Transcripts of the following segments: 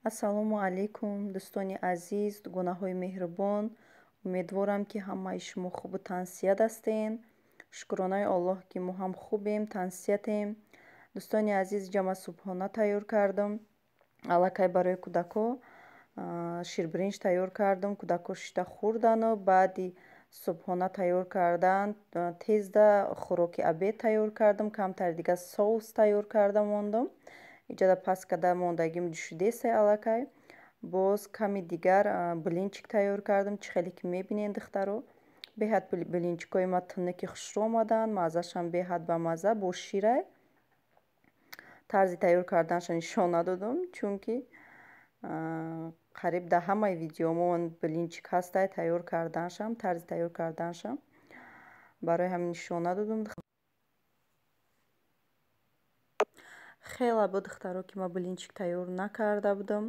Ассалому алайкум, дӯстони азиз, дугонаҳои меҳрубон. Умедворам, ки ҳамаи шумо хубу тансиҳат ҳастен. Шукронаи Оллоҳ, ки мо ҳам хубем, тансиҳатем. Дӯстони азиз, ҷама субҳона тайёр кардам. Аллакай барои кӯдако ширбиринҷ тайёр кардам. Кӯдако шишта хӯрдану баъди субҳона тайёр кардан тезда хӯроки обед тайёр кардам. Камтар дига соус тайёр карда мондам. Иҷода пас када мондагим ҷӯшидесай аллакай. Боз ками дигар блинчик тайёр кардам. Чӣ хеле ки мебинед, духтаро, беҳад блинчикҳои ма тунуки хушрӯ омаданд, маззашам беҳад бамазза, бо ширай. Тарзи тайёр карданашро нишон надодам, чунки қариб дар ҳамаи видеомон блинчик ҳастай тайёр карданашам, тарзи тайёр карданашам, барои ҳамин нишон надодам. Хеле буд, духтаро, ки ма блинчик тайёр накарда будам.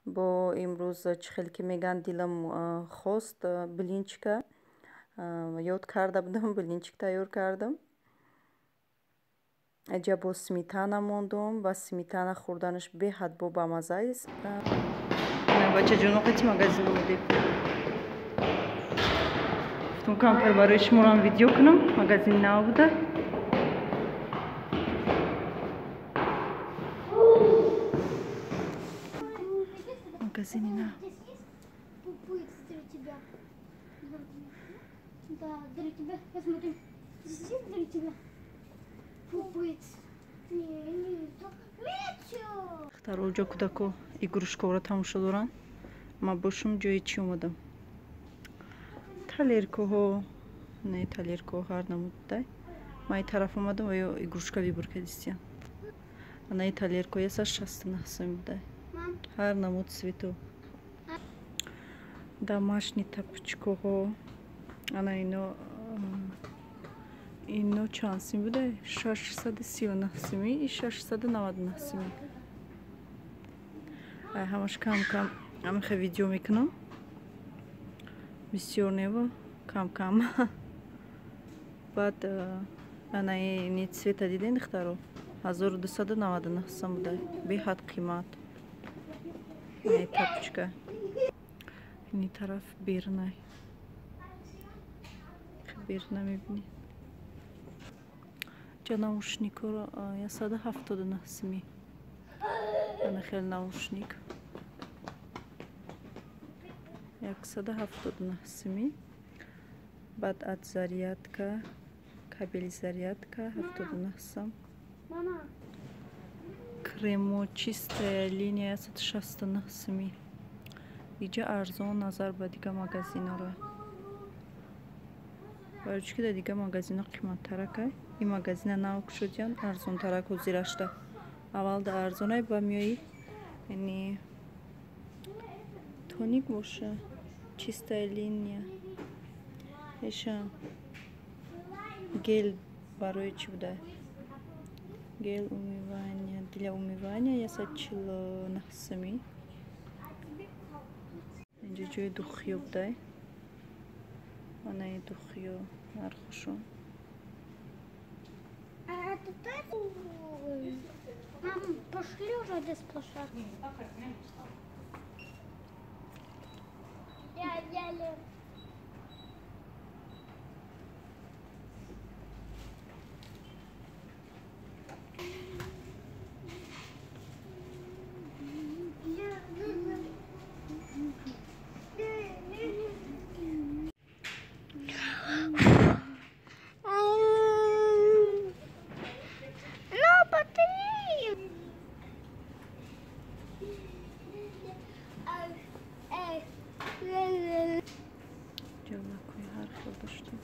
Бо имрӯз, чӣ хеле ки мегӯянд, дилам хост блинчика, ёд карда будам, блинчик тайёр кардам. Иҷа бо сметана мондум ва сметана хӯрданаш беҳад бо бамазза аст. Бачаҷоно, қати магазин омадем. Гуфтам, камтар барои шуморам видео кунам. Магазин нав буда. Магазини нав. Да, для тебя. Я смотрю. Здесь для тебя. Пупыц. Не, не, Духтаро, ҷо кӯдако игрушкаро тамошо доранд. Ма бошум ҷои чӣ омадам? Талеркаҳо, не, талеркаҳо ҳар намудай. Ма и тараф омадам ва ё игрушка выбор кардистиям. Ана и талерко 169 сом будай. Ҳар намуд цвету. Домашний тапочкаҳо. Ана ино чанд сим будай? 639 сими и 699 сими. Ай ҳамаш кам кам ҳамихе видео мекунам. Бисёр нево, кам кам. Баъд ана ини цвета диден, духтаро? 1299 сом будай. Беҳад қимат. Ини тапочка. Ини тараф бернай. Берна мебинед. Ҷа наушникҳоро 179 сими. Ана хел наушник. 179 сими. Баъд от зарядка, кабели зарядка 79 сом. Кремо чистая линия 169 сими. Иҷа арзон назар ба дига магазинҳоро. Барои чӣ ки дар дига магазинҳо қиматтаракай. Ин магазина нав кушодиян, арзонтарак ҳозирашда. Аввал да арзонай, ба миёи яъне тоник боша, чистая линия. Эша гель барои чӣ буда? Гель умывания, для умывания 149 сами. Инҷа ҷои духиё будай. Анаи духиё нархушон. Мам, пошли уже здесь площадку. Я еле. Ҷалакҳои ҳар хел доштем.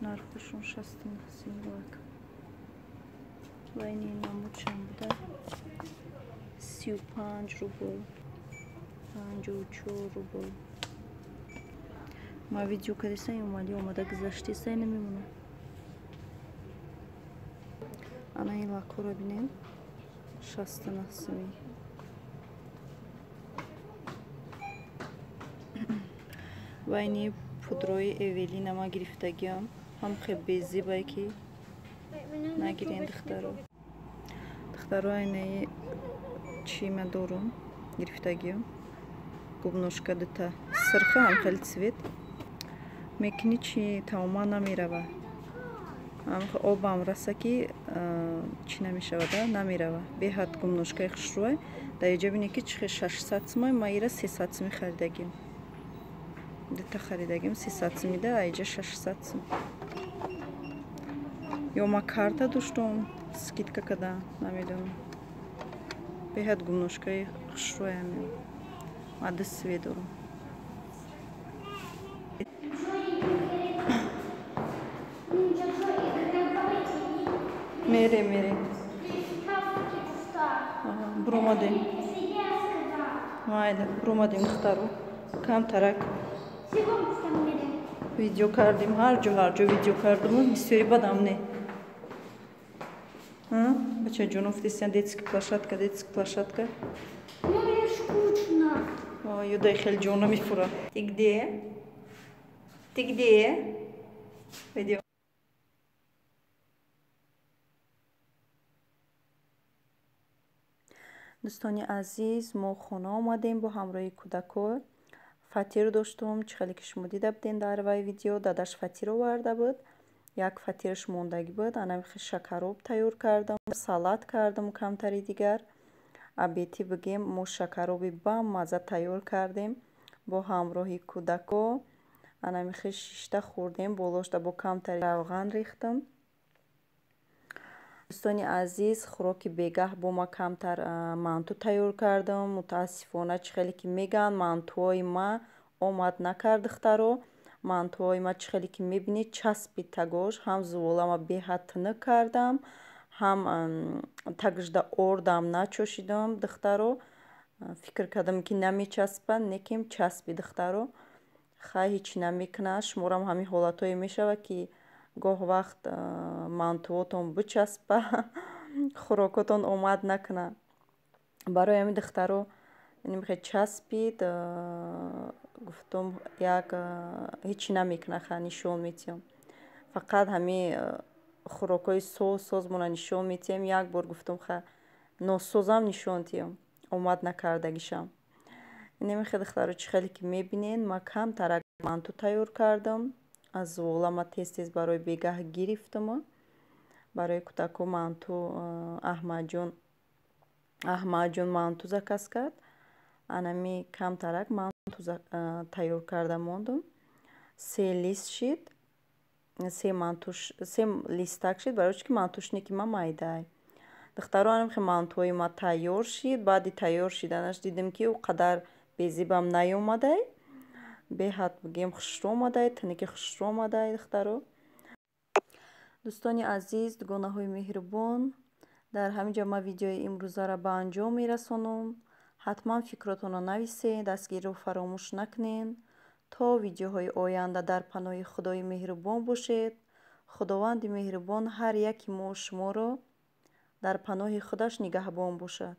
Нархушон 69 сим лак. Ва ини намудшам буда 35 рубл, 54 рубл. Ма видео кардисам, Эмомалӣ омада гузаштисай, намемонам. Ана ин лакҳоро бинем, 69 сими. Ва ини пудрои Эвелина ма гирифтагиам. Ҳам хел безибай, ки нагирен, духтаро. Духтаро, айнаи Чи ма дорум гирифтагиам. Губножка дута сирха ҳам хеле цвет. Мекунӣ чи тамоман намерава. Обам раса ки чӣ намешавада, намерава. Беҳад гумножкаи хушрӯай. Дар иҷа бинед ки чӣ хел 600 сумай, ма ира 300 суми харидагим. Дута харидагим 300 сумида, а иҷа 600 сум. Ё ма карта доштум, скидка када, намедонам. Беҳад гумножкаи хушрӯям. Ма ду цвет дорам. Мере, мере. Буромадем. Майда, буромадем духтаро. Камтарак. Видео кардем, ҳар ҷо ҳар ҷо видео кардем, бисёри бадам не. Бачаҷон гуфтистян детский площадка, детский площадка. Ну, мне скучно. Юдай хеле ҷон намефура. Ты где? Ты где? Видео. Дӯстони азиз, мо хона омадем бо ҳамроҳи кӯдако. Фатир доштум, чӣ хеле ки шумо дида будем дар вай видео, дадаш фатир оварда буд. Як фатираш мондагӣ буд. Анамихе шакароб тайёр кардам, салат кардам камтари дигар. Абети бигем, мо шакароби бамаза тайёр кардем бо ҳамроҳи кӯдако. Анамихе шишта хӯрдем, болошта бо камтари равған рехтам. Дӯстони азиз, хӯроки бегаҳ бо ма камтар манту тайёр кардам. Мутаассифона чӣ хеле ки мегӯянд, мантуҳои ма омад накард духтаро. Мантуҳои ма чӣ хеле ки мебинед, часпид тагош. Ҳам зуволама беҳад тунук кардам, ҳам тагжда ордам начошидам духтаро. Фикр кардам ки намечаспад, неким часпид духтаро. Хай ҳеҷ намекунад. Шуморам ҳамин ҳолатҳое мешавад ки гоҳ вақт мантуотон бичаспа, хӯрокотон омад накунад. Барои ҳамин духтаро нимхе часпид, гуфтум як ҳеҷ намекунад, ха нишон метиҳам. Фақат ҳамин хӯрокҳои соз созмона нишон метиҳем. Як бор гуфтум ха носозам нишон диҳам, омад накардагишам. Инамихе духтаро чӣ хеле ки мебинед, ма камтарак манту тайёр кардам. Аз зувола ма тез-тез барои бегаҳ гирифтам. Барои кӯдако манту Аҳмадҷон манту заказ кард. Анами камтарак манту тайёр карда мондум. Се лист шид, се листак шид, барои чӣ ки мантушники ма майдай. Духтаро анамихе мантуҳои ма тайёр шид. Баъди тайёр шиданаш дидем ки ӯ қадар безибам наёмадай. Беҳад бигем хушрӯ омадай, тунуки хушрӯ омадай духтаро. Дӯстони азиз, дугонаҳои меҳрубон, дар ҳамин ҷо ман видеои имрӯзаро ба анҷом мерасонам. Ҳатман фикротонро нависед, дастгириро фаромӯш накунед. То видеоҳои оянда дар паноҳи Худои меҳрубон бошед. Худованди меҳрубон ҳар яки мо шуморо дар паноҳи худаш нигаҳбон бошад.